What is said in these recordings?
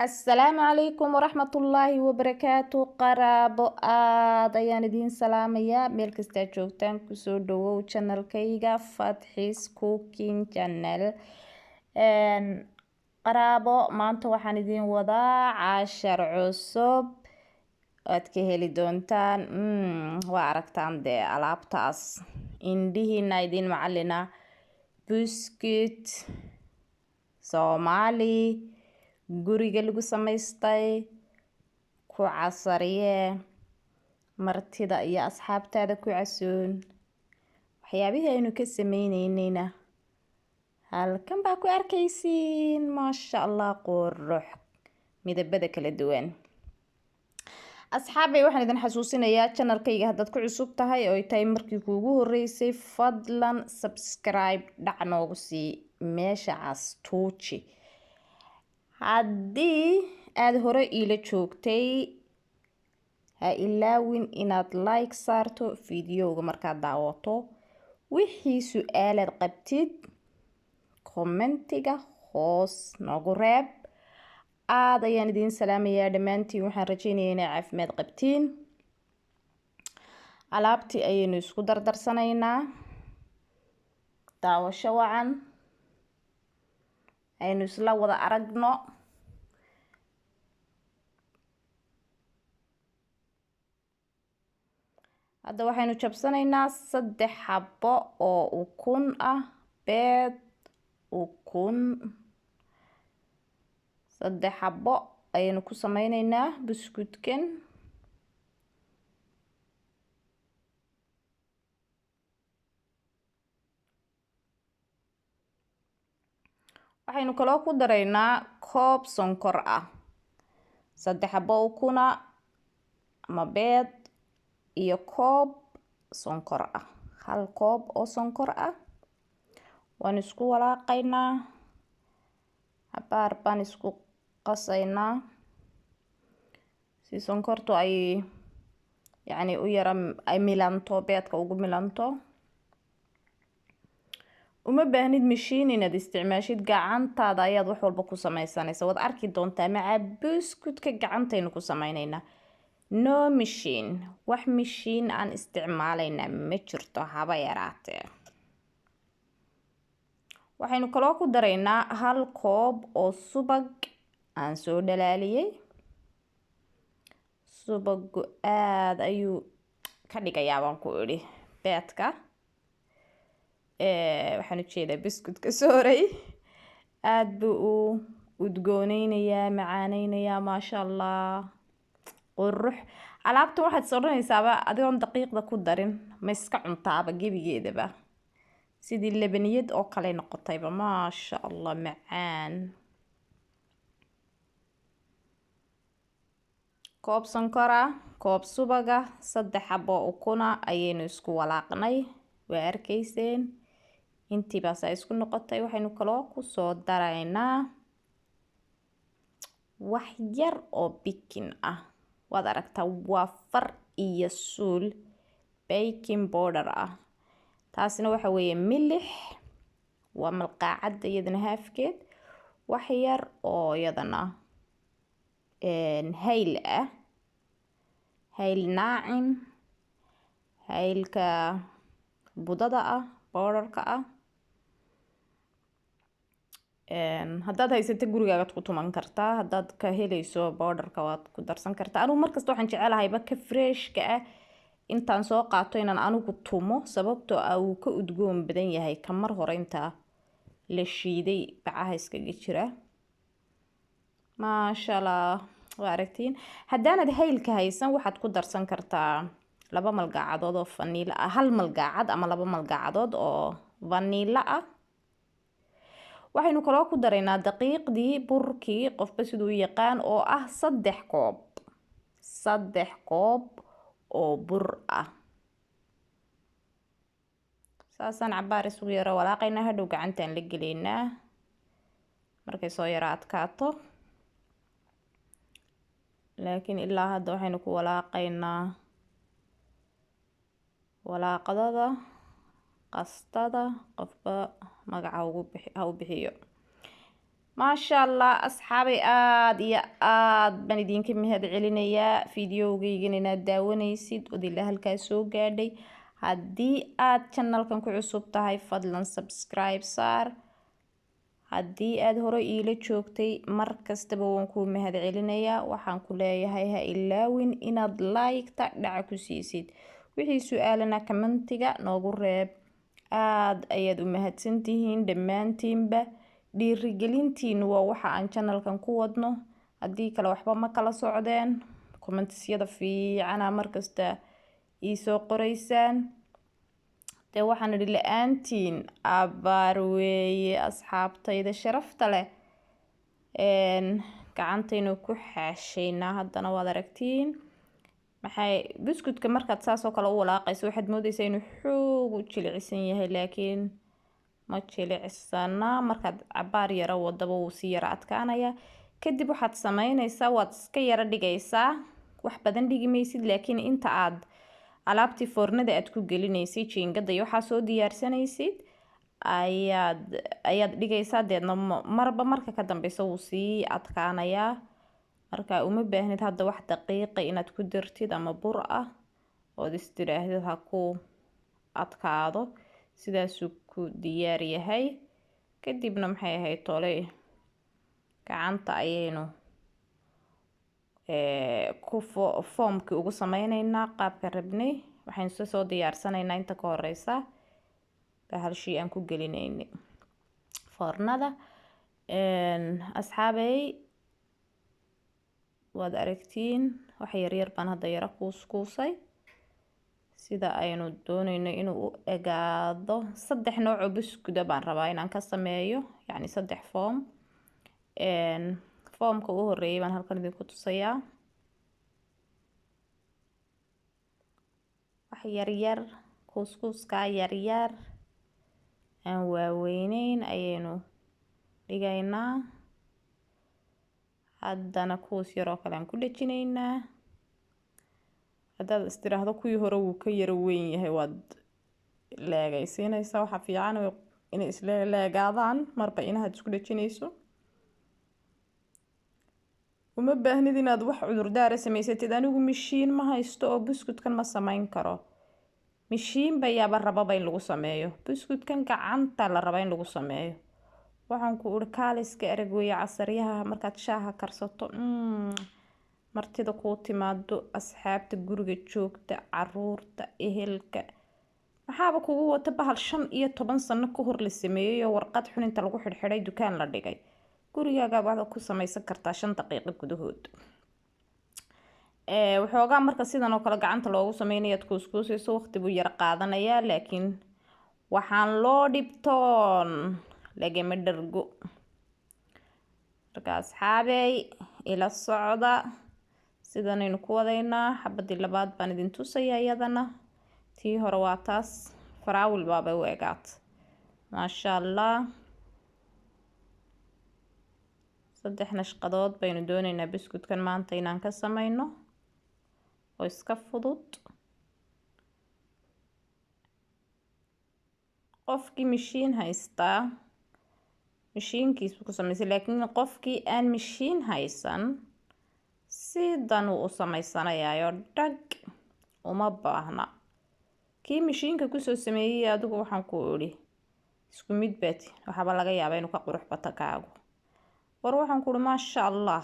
Asalaamu calaykum waraxmatullaahi wabarakaatu. Qaraabo, aad ayaan idiin salaamayaa meel kastaa joogtaan. Kusoo dhawow channelkayga Fatxis Cooking Channel. Qaraabo, maanta waxaan idiin wadaa cashar cusub aad ka heli doontaan. Waa aragtaan dee alaabtaas indhihiina idiin macalina, buskut Soomaali guriga lagu samaystay, ku casariye martida iyo asxaabtaada ku casuun. Waxyaabihii aynu ka sameyneyneyna halkan baa ku arkaysiin. Maasha Allah, qurux, midabada kala duwan. Asxaabay, waxaan idin xasuusinayaa channelkayga haddaad ku cusub tahay oo ay tahay markii kuugu horeysay, fadlan subscribe dhac noogu sii, meesha cas tuuji. Haddii aada hore iila joogtay, ha ilaawin inaad like saarto videoga markaad daawato. Wixii su-aalaad qabtid commentiga hoos noogu reeb. Aada ayaan idiin salaamayaa dhammaantiin. Waxaan rajeynayaa inay caafimaad qabtiin. Alaabtii ayaynu isku dardarsanaynaa. Daawasho wacan, aynu isla wada aragno. Hadda waxaynu jabsanaynaa 3 xabo oo ukun ah, beed ukun 3 xabo ayaynu ku sameyneynaa buskudkan. Waxaynu kaloo ku daraynaa koob sonkor ah. 3 xabo ukuna ama beed iyo koob sonkor ah, 1 koob oo sonkor ah. Waan isku walaaqaynaa, xabaar baan isku qasaynaa si sonkortu ay yacni u yara ay milanto, beedka ugu milanto. Uma baahnid mashiin inaad isticmaashid, gacantaada ayaad wax walba ku sameysanaysa. Waad arki doontaa macaa buskudka gacantaynu ku sameyneynaa. No machine, wax mashiin aan isticmaalaynaa ma jirto haba yaraatee. Waxaynu kaloo ku daraynaa 1 koob oo subag aan soo dhalaaliyey. Subagu aada ayuu ka dhigayaa baan ku idhi beedka, waxaan ujeedaa buskudka, sooray, aada buu u udgooneynayaa, macaaneynayaa. Maasha Allah, qurux alaabtan. Waxaad is odhanaysaaba adigoon daqiiqda ku darin ma iska cuntaaba gebigeedaba, sidii labaniyad oo kale noqotayba. Maasha Allah, macaan. Koob sonkora, koob subaga, 3 xabo ukuna ayaynu isku walaaqnay. Waa arkayseen intiibaasaa isku noqotay. Waxaynu kaloo kusoo daraynaa wax yar oo baking ah. Waad aragtaa, waa far iyo suul baking powder ah. Taasina waxa weeye milix, waa malqaacadda iyadana haafkeed. Wax yar oo iyadana hayl ah, hayl naacim, haylka budada ah, powderka ah. Haddaad haysata gurigaagaad ku tuman kartaa, haddaad ka helayso powderka waad ku darsan kartaa. Anigu markasta waxaan jecelahayba ka freshka ah intaan soo qaato inaan anigu tumo, sababtoo ah wuu ka udgoon badan yahay ka mar hore intaa la shiiday bacaha iskaga jira. Maasha Allah, waa aragtiin. Haddaanad haylka haysan, waxaad ku darsan kartaa 2 malgaacadood oo vanilla ah, 1 malgaacad ama 2 malgaacadood oo vanilla ah. Waxaynu kaloo ku daraynaa daqiiqdii, burkii, qofba siduu u yaqaan, oo ah 3 koob, 3 koob oo bur ah. Saasaan cabaar isugu yaro walaaqaynaa. Hadhow gacantaan la gelaynaa markay soo yaro adkaato, laakiin ilaa hadda waxaynu ku walaaqaynaa walaaqadada, qastada, qofba magaca ha u bixiyo. Maasha Allah asxaabay, aada iyo aada baan idinka mahad celinayaa fideogeygan inaad daawanaysid od ilaa halkaa soo gaadhay. Haddii aad channelkan ku cusub tahay, fadlan subscribe saar. Haddii aada hore iila joogtay, mar kastaba waan kuu mahad celinayaa. Waxaan ku leeyahay, ha ilaawin inaad like-ta dhaca ku siisid. Wixii su-aalana commentiga noogu reeb. Aada ayaad u mahadsantihiin dhammaantiinba. Dhiirigelintiinu waa waxa aan channelkan ku wadno, haddii kale waxba ma kala socdeen. Commentisyada fiicana markasta iisoo qoreysaan. Dee waxaan idhi, la-aantiin abaar weeye. Asxaabtayda sharafta leh, gacantaynu ku xaashaynaa haddana. Waad aragtiin maxay buskutka markaad saas oo kale u walaaqayso, waxaad moodeysaa inuu xoog u jilicsan yahay, laakiin ma jilicsana. Markaad cabaar yaro wadaba, wuu sii yaro adkaanaya. Kadib waxaad sameyneysaa, waad iska yaro dhigaysaa. Wax badan dhigi maysid, laakiin inta aad alaabtii foornada aad ku gelinaysay, jiingada iyo waxaa soo diyaarsanaysid, ayaad dhigaysaa. Deedna marba marka ka dambeysa wuu sii adkaanayaa. Marka uma baahnid hadda wax daqiiqa inaad ku dartid ama bur ah ood istiraahdid ha ku adkaado. Sidaasuu ku diyaar yahay. Kadibna maxay ahayd toley, gacanta ayaynu ku foomkii ugu sameyneynaa qaabka rabnay. Waxaynu soo diyaarsanaynaa inta ka horeysa bahalshii aan ku gelinaynay foornada. Asxaabey, waad aragtiin, wax yaryar baan hadda yaro kuuskuusay sida aynu dooneyno inuu u egaado. Saddex nooc oo buskuda baan rabaa inaan ka sameeyo, yacni saddex foom. Foomka ugu horeeyay baan halkan idinku tusayaa. Wax yaryar, kuuskuuskaa yaryar aan waaweyneyn ayaynu dhigaynaa. Haddana kuus yaroo kale aan ku dhejinaynaa. Haddaad istiraahdo kuwii hore wuu ka yaro weyn yahay, waad leegaysiinaysaa. Waxaa fiican inay isleeleegaadaan marba inaad isku dhejinayso. Uma baahnid inaad wax cudurdaara samaysatid: "Anigu mishiin ma haysto oo buskudkan ma sameyn karo." Mishiin bayaaba rababa in lagu sameeyo buskudkan, gacanta la raba in lagu sameeyo. Waxaan ku uri, kaaliska erag weeye. Casaryaha markaad shaaha karsato, martida kuu timaado, asxaabta guriga joogta, caruurta, ehelka, maxaaba kugu wata bahal 15 sano ka hor la sameeyey oo warqad xun inta lagu xidhxidhay dukaan la dhigay? Gurigaaga waxaad ku sameysan kartaa 5 daqiiqo gudahood. Waxoogaa marka sidan oo kale gacanta loogu sameynayaad kuuskuusayso, waqti buu yar qaadanayaa, laakiin waxaan loo dhibtoon lagama dhargo. Marka asxaabey, ila socda, sidanaynu ku wadaynaa. Xabadii labaad baan idin tusayaa iyadana. Tii hore waa taas, faraawil baabay u egaat, maasha Allah. Saddex nashqadood baynu dooneynaa buskudkan maanta inaan ka sameyno oo iska fudud. Qofkii mishiin haystaa mishiinkiisu ku sameysay, laakiin qofkii aan mishiin haysan sidan uu u sameysanayaayo, dhag uma baahna. Kii mishiinka kusoo sameeyey adigu, waxaan ku idhi, isku mid baati. Waxaaba laga yaabaa inuu ka qurux bato kaagu. War waxaan ku idhi, maasha Allah,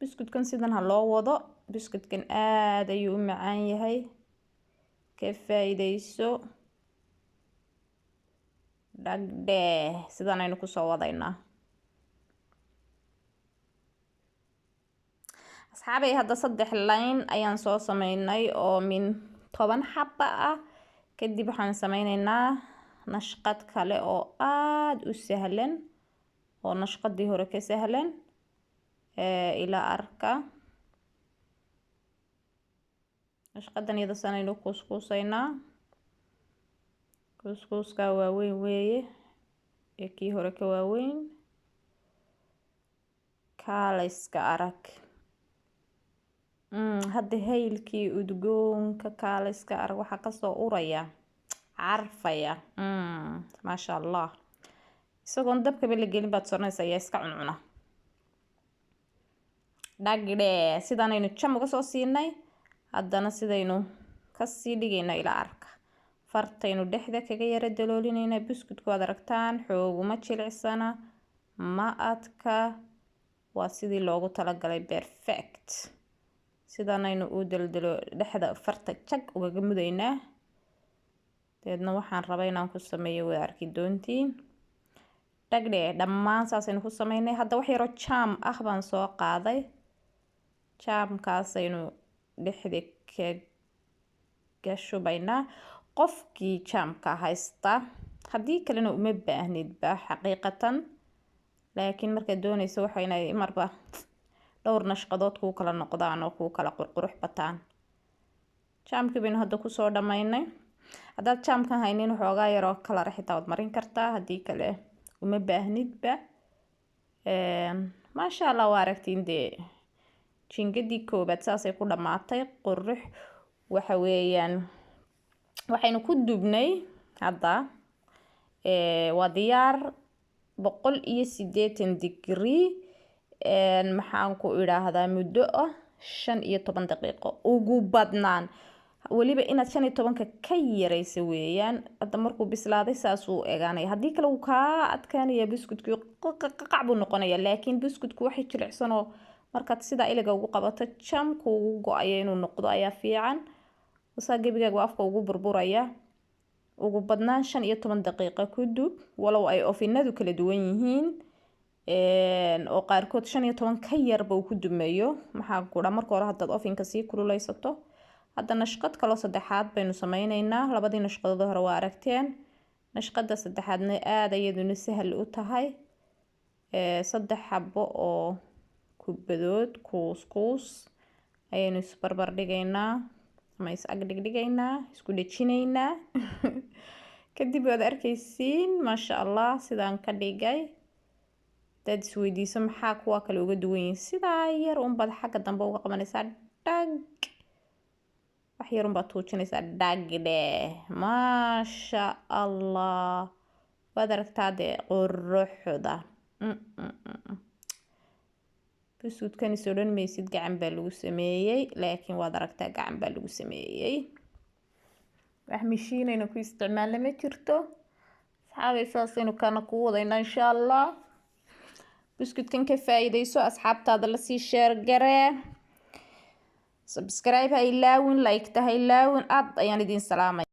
buskudkan sidan ha loo wado. Buskudkan aada ayuu u macaan yahay, ka faa-iideyso. Dhagdheh, sidan aynu kusoo wadaynaa. Asxaabay, hadda saddex line ayaan soo sameynay oo min 10 xaba ah. Kadib waxaan sameyneynaa nashqad kale oo aada u sahlan, oo nashqadii hore ka sahlan. Ila arka nashqadan iyada sanaynu kuuskuusaynaa. Kuuskuuskaa waaweyn weeye ee kii hore ka waaweyn. Kaalayska arag hadda, haylkii udgoonka kaalayska arag, waxaa kasoo uraya, carfaya, maasha Allah. Isagoon dabkaba la gelin baad soranaysa ayaa iska cuncuna. Dhagdhe, sidaanaynu jam uga soo siinay. Haddana sidaynu kasii dhigayno ila arka. Fartaynu dhexda kaga yara daloolinayna. Buskudku waad aragtaan, xooguma jilicsana, ma adka, waa sidii loogu talagalay, perfect. Sidaanaynu u daldalo, dhexda farta jag ugaga mudaynaa. Dabeedna waxaan rabaa inaan ku sameeyo waa arki doontiin. Dhagdhe, dhammaan saasaynu ku sameynay. Hadda wax yaroo jam ah baan soo qaaday, jamkaasaynu dhexda kaga shubaynaa. Qofkii jamka haysta, haddii kalena uma baahnidba xaqiiqatan, laakiin markaad dooneyso waxa inay marba dhowr nashqadood kuu kala noqdaan oo kuu kala qurqurux bataan. Jamkii baynu hadda kusoo dhammaynay. Haddaad jamkan haynin, waxoogaa yaroo kalara xitaa waad marin kartaa, haddii kale uma baahnidba. Maasha Allah, waa aragtiin dee, jingadii koobaad saasay ku dhammaatay. Qurux waxa weeyaan waxaynu ku dubnay hadda waa diyaar. 180 degree, maxaan ku idhaahdaa, muddo ah 15 daqiiqo ugu badnaan. Weliba inaad 15-ka ka yareysa weeyaan. Hadda markuu bislaaday saasuu egaanaya, haddii kale wuu kaa adkaanaya buskudkii, qaqaqac buu noqonaya. Laakiin buskudku waxay jilicsanoo markaad sidaa iliga ugu qabato jamku ugu go-aya inuu noqdo ayaa fiican. Saa gebigaaga afka ugu burburaya. Ugu badnaan 15 daqiiqo ku dub, walow ay ofinadu kala duwan yihiin oo qaarkood 15 ka yarba uu ku dumeeyo. Maxaa kudha, marka hore haddaad ofinka sii kululeysato. Hadda nashqad kaloo saddexaad baynu sameyneynaa. Labadii nashqadood hore waa aragteen, nashqada saddexaadna aada iyaduna sahal u tahay. Saddex xabo oo kubadood kuus kuus ayaynu isbarbar dhigaynaa ama is ag dhigdhigaynaa, isku dhejinaynaa. Kadib waad arkaysiin, maasha Allah, sidaan ka dhigay. Hadaad isweydiiso maxaa kuwa kale uga duwan yihiin, sidaa yar unbaad xagga dambe uga qabanaysaa, dhag, wax yar unbaad tuujinaysaa, dhagdhe, maasha Allah, waad aragtaa dee quruxda. Buskudkan is odhan maysid gacan baa lagu sameeyey, laakiin waad aragtaa, gacan baa lagu sameeyey. Wax mishiinayna ku isticmaalna ma jirto, asxaabay. Saasaynu kana ku wadaynaa insha Allah. Buskudkan ka faa'iidayso, asxaabtaada lasii share garee, subscribe ha ilaawin, like ta ha ilaawin. Aad ayaan idin salaamay.